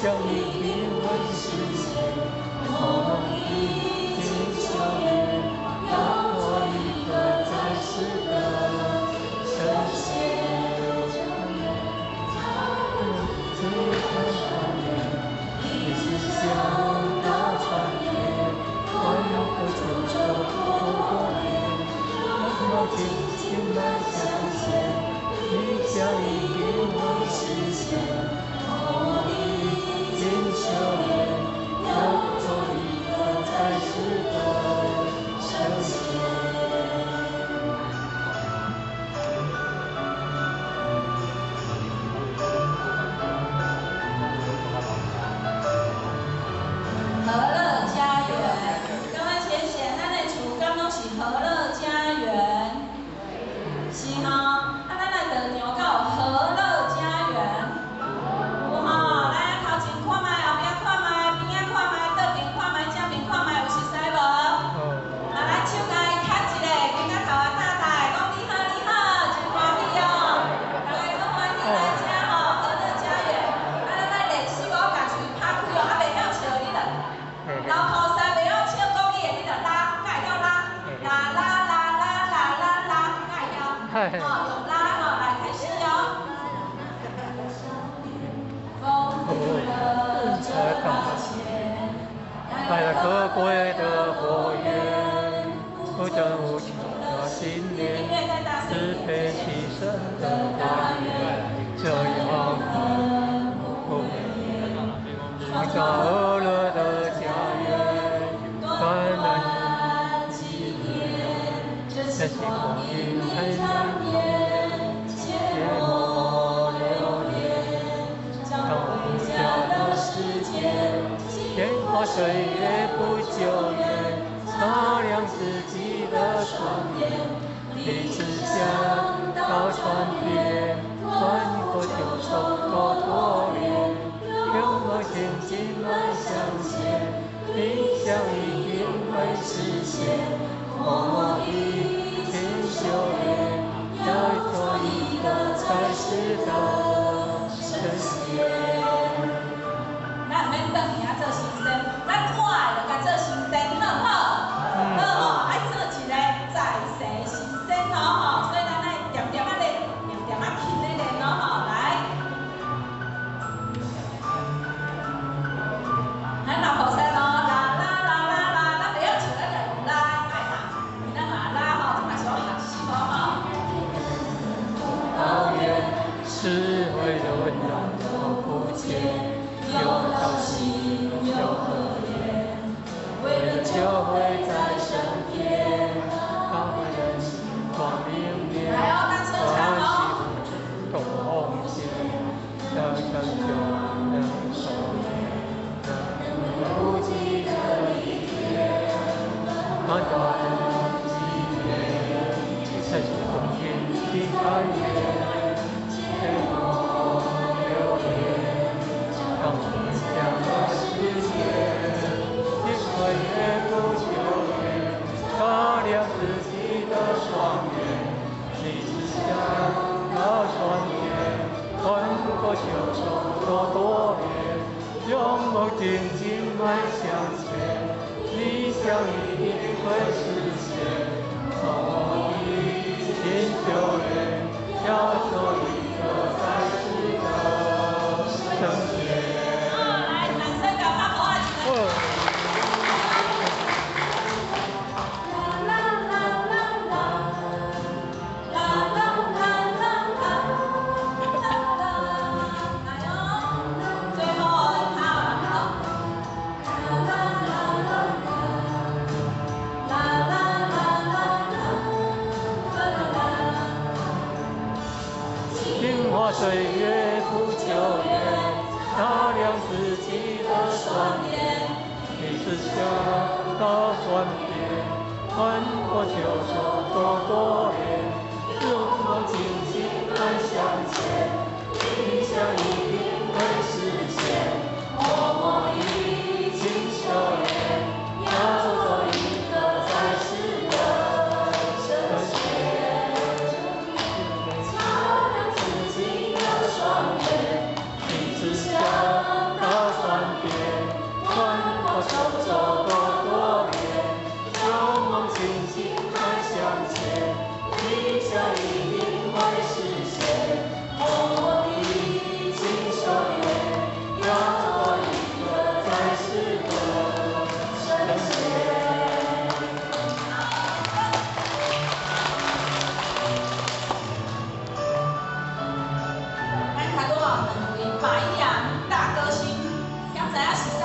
想一定會實現，夢一經修煉，要做一個在世的神仙。自己的雙眼，一直想到春天，穿過秋愁多多年，勇往前進邁向前，理想一定會實現。夢一經修煉，要做一個在世的神仙。和樂家園，各位淺顯，咱的厝敢攏是和樂家園？是吼，啊，咱來道場敢有和樂家園？有吼，來頭前看覓，後壁看覓，邊仔看覓，倒邊看覓，正邊看覓，有熟似無？啊，咱手共伊牽一下，肩仔頭仔搭搭的，講你好你好，真歡喜哦，大家足歡喜來遮吼，和樂家園。啊，咱來練習哦，共喙拍開哦，啊，袂曉笑你就。老菩薩袂曉唱國語的，你就拉，敢會曉拉？啦啦啦啦啦啦啦，敢會曉？哦，用拉吼來開始哦。豐富了這寶錢，帶來可貴的火焰，不爭無窮的信念，慈悲喜捨的大願，這樣不創造和樂的家園，短短幾年，珍惜光陰很難免，切莫留戀，將回家的時間，煙花歲月不久遠，擦亮自己的雙眼，立志向到春天，穿過秋愁多多年，勇往前進邁向前，理想一定會實現。夢一經修煉，要做一個在世的神仙。咱毋免轉去遐做神仙，咱看的就共做神仙，好毋好？好吼，愛做一個在世神仙哦吼，所以咱愛恬恬仔練，恬恬仔勤咧練哦吼，來。咱老菩薩咯，啦啦啦啦啦，咱袂曉唱，咱就用拉，愛啦，咱嘛拉吼，這嘛是我學習哦吼。高原，智慧的溫暖都不見，有道心有和願，為了就會在身邊，他人光明面，來哦，大聲唱歡哦。喜不同線，能成就能守能不記這一天，短短幾年，珍惜光陰的甘願，切莫留戀，當回家的時間，天歲月不久遠，擦亮自己的雙眼，立志向到春天，穿過秋愁多多年，勇往前進邁向前，理想一定會實現。夢一經修煉，要做一個在世的神仙。哦，來，掌聲共拍鼓啊！哦。啦啦啦啦啦啦啦啦啦啦，來哦，最後一拍好。啦啦啦啦啦啦啦啦啦啦。鏡花歲月不久遠，擦亮自己的雙眼，立志向到春天，穿過秋愁多多年，勇往前進邁向前，理想一定會實現。夢一經修煉，要做一個在世的神仙。擦亮自己的雙眼，立志向到春一定會實現。默默地勤修煉，要做一個在世的聖賢。咱頭拄仔兩位白羊大歌星，敢知影是啥？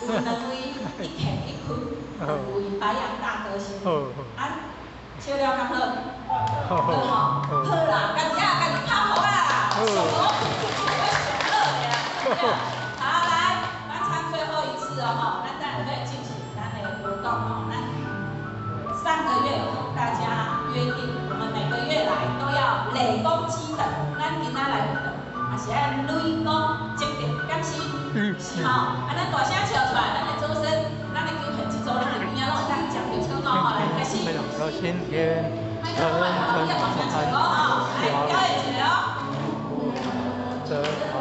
有兩位一客一屈，兩位白羊大歌星。啊，笑了敢好？好吼，好啦，家己啊，家己拍鼓啊，上好，上好的啦。好，來，咱唱最後一次哦，吼，咱等下欲進行咱的活動哦，咱上個月有同大家約定，我們每個月來都要累功積德，咱今仔來活動，也是愛累功積德，敢是？是吼，啊，咱大聲笑出來，咱的祖先，咱的求騙這組攏佇邊仔攏會當食著春哦，吼，來開始。到今天，層層來表演一下哦。這好，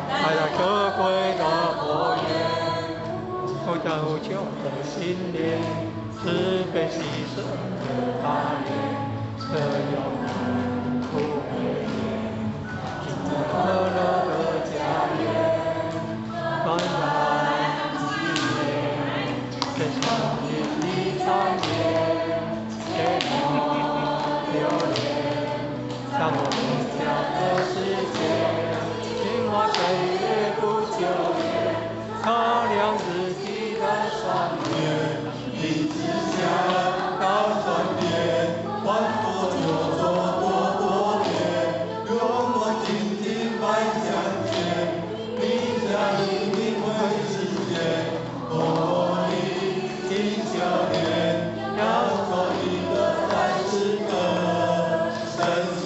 愛來可貴的火焰，無窮無窮的信念，慈悲喜捨的大願，這永不會變，和樂的家園，短短幾年，這生命的殘煙，切莫留戀，向我們家的世界，鏡花歲月不久焉，擦亮自己的雙眼，立志向高傳遍，萬佛就做多多遍，勇猛精進邁向前，理想一定會實現。默默地勤修煉，要做一個在世的聖賢。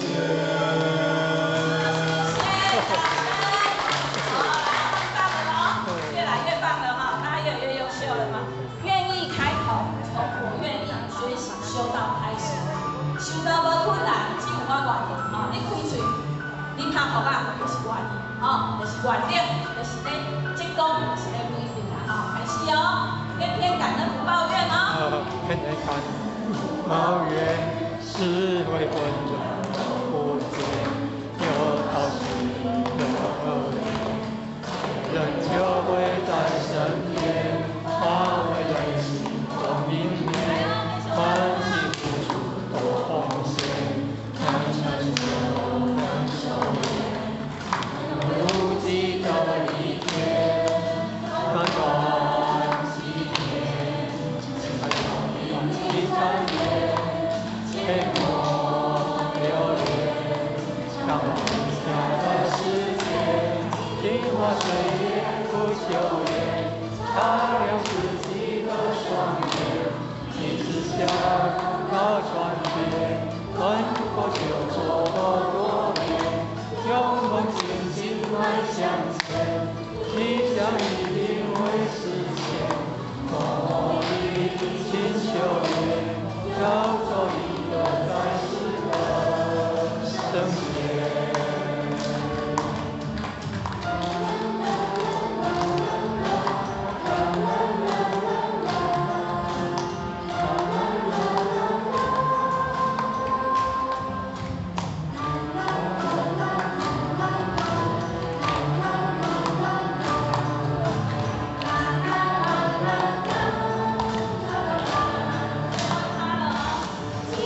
棒了哦，越來越棒了哈，大家越來越優秀了嘛。願意開口，從我願意學習修道開始，修道無困難，只有我願意哦。你開喙，你拍鼓仔就是願意，哦，就是願力，就是咧積功，就是咧規定啦，吼，開始哦，天天感恩不抱怨哦。天天感恩抱怨，是會溫柔不見，有道心有人就會在身邊，化為人心光明面，歡喜付出多奉獻，能成就能修煉，不記得一天，短短幾天，的殘煙，切莫留戀，向我們家的世界，鏡花歲月不久焉，擦亮自己的雙眼，立志向高傳遍，問過就做多多遍，勇猛精進邁向前，理想一定會實現。默默地勤修煉，要做一個在世的聖賢。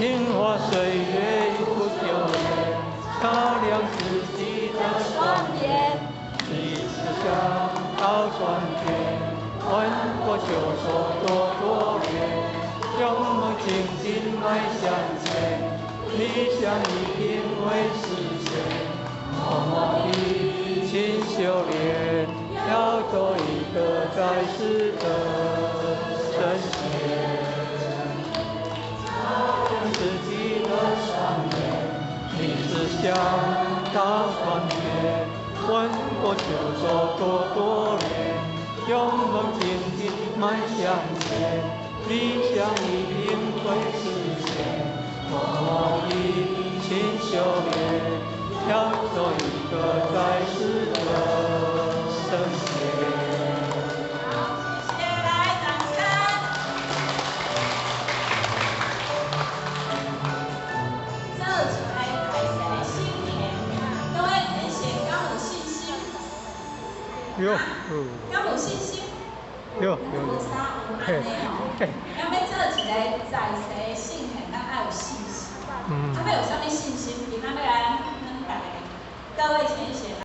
鏡花歲月不久焉，擦亮自己的雙眼，立志向高傳遍，問過就做多多遍，勇猛精進邁向前，理想一定會實現。默默地勤修煉，要做一個在世的聖賢。自己的雙眼，立志向高傳遍，問過就做多多遍，勇猛精進邁向前，理想一定會實現。默默地勤修煉，要做一個在世的聖賢。好，謝謝，來，掌聲。有。敢有信心？有。有啥有按呢吼？咱欲做一个在世的聖賢，咱愛有信心。啊，欲有啥物信心？今仔欲來問大家，各位淺顯。